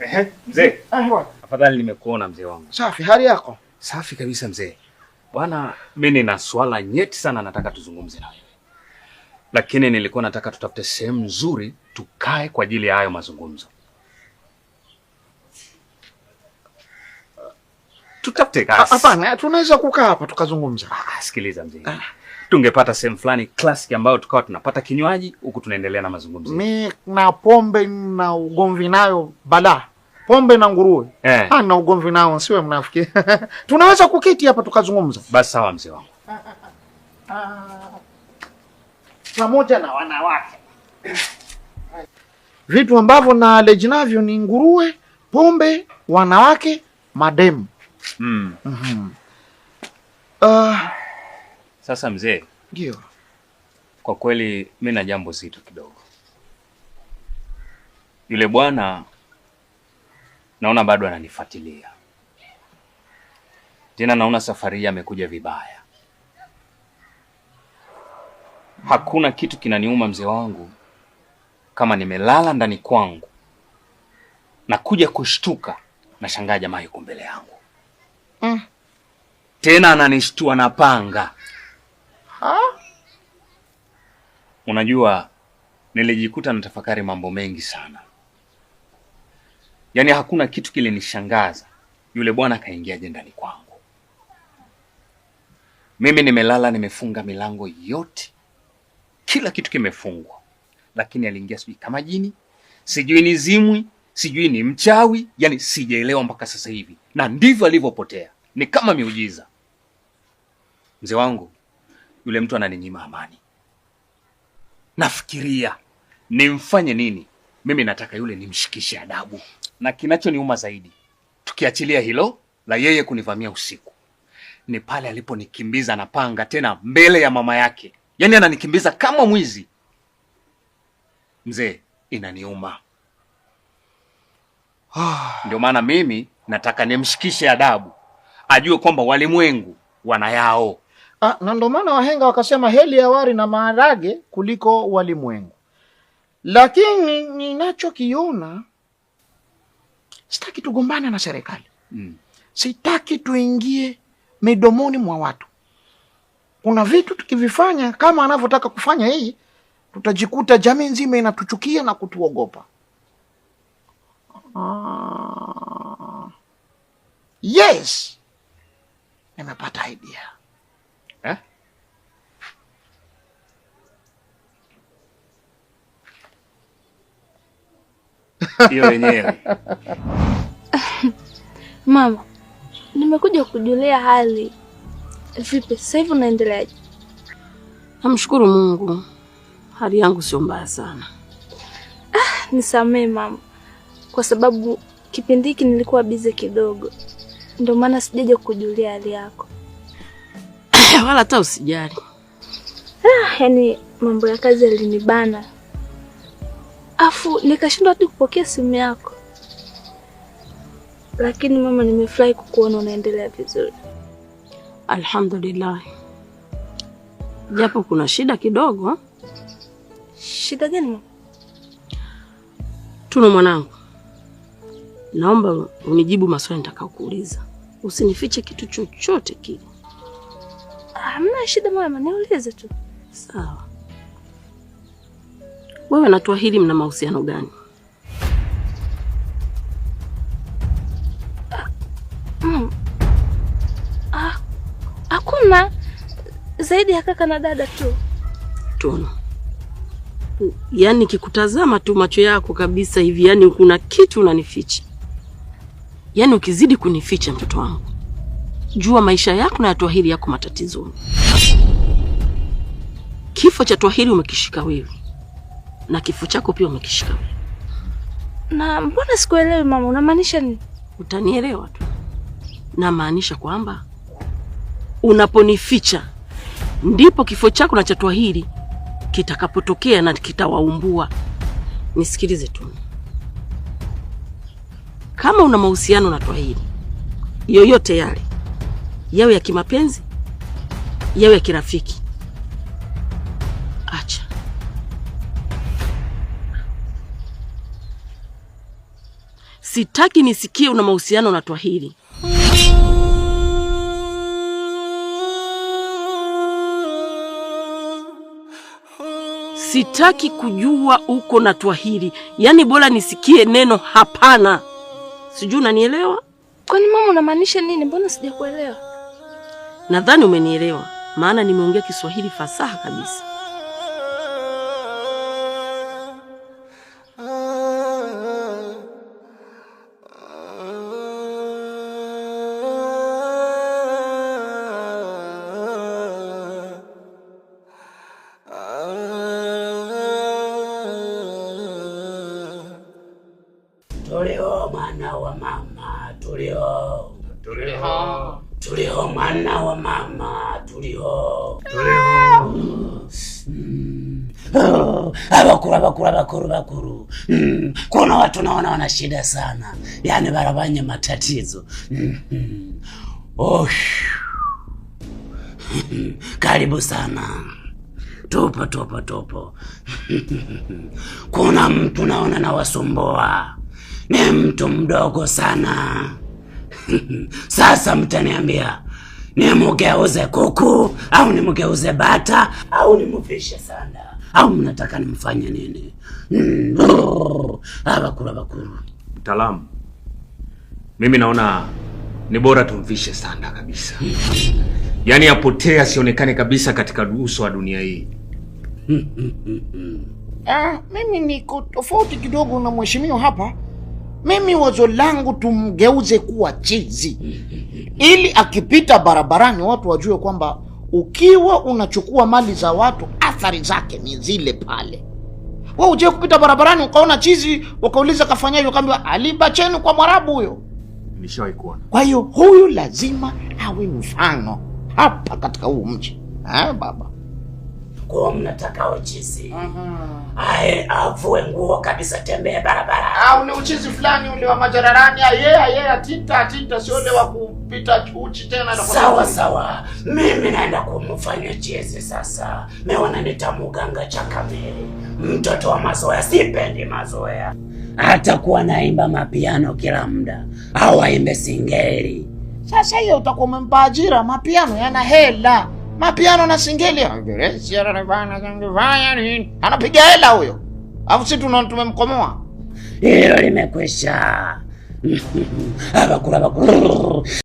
Ehe, mzee. Ah, bwana. Afadhali nimekuona mzee wangu. Safi, hali yako? Safi kabisa mzee. Bwana, mimi nina swala nyeti sana nataka tuzungumze na wewe. Lakini nilikuwa nataka tutafute sehemu nzuri tukae kwa ajili ya hayo mazungumzo. Tutafute kasi. Hapana, tunaweza kukaa hapa tukazungumza. Sikiliza mzee. Tungepata sehemu fulani classic ambayo tukawa tunapata kinywaji huku tunaendelea na mazungumzo. Mi na pombe na ugomvi nayo balaa. Pombe na nguruwe. Ah, na ugomvi nao, siwe mnafiki. Tunaweza kuketi hapa tukazungumza. Basi sawa mzee wangu. Pamoja na wanawake. Vitu ambavyo na allergy navyo ni nguruwe, pombe, wanawake, mademu. Sasa mzee. Ndio. Kwa kweli mimi na jambo zito kidogo. Yule bwana naona bado ananifuatilia. Tena naona safari hii amekuja vibaya. Hakuna kitu kinaniuma mzee wangu kama nimelala ndani kwangu na kuja kushtuka na shangaa jamaa yuko mbele yangu. Tena ananishtua na panga. Ha? Unajua nilijikuta natafakari mambo mengi sana. Yaani hakuna kitu kilinishangaza. Yule bwana kaingiaje ndani kwangu. Mimi nimelala nimefunga milango yote. Kila kitu kimefungwa. Lakini aliingia sijui kama jini, sijui ni zimwi, sijui ni mchawi, yani sijaelewa mpaka sasa hivi. Na ndivyo alivyopotea. Ni kama miujiza. Mzee wangu, yule mtu ananinyima amani. Nafikiria nimfanye nini? Mimi nataka yule nimshikishe adabu. Na kinachoniuma zaidi, tukiachilia hilo la yeye kunivamia usiku, ni pale aliponikimbiza na panga tena mbele ya mama yake. Yaani ananikimbiza kama mwizi. Mzee, inaniuma. Ndio maana mimi nataka nimshikishe adabu. Ajue kwamba walimwengu wana yao. Na ndio maana wahenga wakasema heli ya wali na maharage kuliko walimwengu. Lakini ninachokiona, sitaki tugombane na serikali. Sitaki tuingie midomoni mwa watu. Kuna vitu tukivifanya kama anavyotaka kufanya yeye, tutajikuta jamii nzima inatuchukia na kutuogopa. Yes. Nimepata idea. Eh? Hiyo yenyewe. Mama, nimekuja kujulia hali. Vipi, sasa hivi unaendeleaje? Namshukuru Mungu. Hali yangu sio mbaya sana. Nisamee mama, kwa sababu kipindi hiki nilikuwa busy kidogo. Ndio maana sijaja kukujulia hali yako. Wala hata usijali. Yaani mambo ya kazi yalinibana. Afu nikashindwa hadi kupokea simu yako. Lakini mama, nimefurahi kukuona unaendelea vizuri. Alhamdulillah. Japo kuna shida kidogo. Shida gani mama? Tunu mwanangu, naomba unijibu maswali nitakayokuuliza. Usinifiche kitu chochote kile. Hamna shida mama, niulize tu. Sawa. Wewe na Twahili mna mahusiano gani? Hakuna zaidi ya kaka na dada tu. Tunu, yaani nikikutazama tu macho yako kabisa hivi, yaani kuna kitu unanificha. Yaani ukizidi kunificha mtoto wangu, jua maisha yako na ya Twahili yako matatizoni. Kifo cha Twahili umekishika wewe, na kifo chako pia umekishika wewe. Na mbona sikuelewi mama, unamaanisha nini? Utanielewa tu. Namaanisha kwamba unaponificha ndipo kifo chako na cha Twahili kitakapotokea na kitawaumbua. Nisikilize tu. Kama una mahusiano na Twahili yoyote yale, yawe ya kimapenzi, yawe ya kirafiki, acha. Sitaki nisikie una mahusiano na Twahiri. Sitaki kujua uko na Twahiri. Yaani bora nisikie neno hapana. Sijui unanielewa? Kwani mama unamaanisha nini? Mbona sijakuelewa? Nadhani umenielewa, maana nimeongea Kiswahili fasaha kabisa. Tulio mwana wa mama, tulio. Tulio. Tulio mwana wa mama, tulio. Tulio. Oh, abakuru abakuru abakuru bakuru. Kuna watu naona wana shida sana, yaani barabanye matatizo. Oh. Karibu sana. Tupo tupo tupo. Kuna mtu naona nawasumbua, ni mtu mdogo sana. Sasa mtaniambia nimugeuze kuku au nimugeuze bata au nimufishe sana au mnataka nimfanye nini? Abakuru abakuru. Mtaalamu, mimi naona ni bora tumvishe sanda kabisa, yaani apotee asionekane kabisa katika uso wa dunia hii. Mimi niko tofauti kidogo na mheshimiwa hapa. Mimi wazo langu tumgeuze kuwa chizi, ili akipita barabarani watu wajue kwamba ukiwa unachukua mali za watu athari zake ni zile pale. Wewe uje kupita barabarani ukaona chizi ukauliza kafanyaje, ukaambiwa aliba chenu kwa Mwarabu huyo. Nishawahi kuona. Kwa hiyo huyu lazima awe mfano hapa katika huu mji. Baba. Kwa mnataka uchizi. Ae, avue nguo kabisa, tembee barabara. Ule uchizi fulani ule wa majararani, aye aye, atita atita, sio ule wa kupita uchi tena na Sawa sawa, mimi naenda kumfanya chizi sasa. Mimi wananiita muganga chakamili, mtoto wa mazoea. Sipendi mazoea, hata kuwa naimba mapiano kila muda au aimbe singeli. Sasa hiyo utakuwa umempa ajira. Mapiano yana hela, mapiano na singeli, anapiga hela huyo, alafu sisi tumemkomoa. Hilo limekwisha. Abakuru abakuru.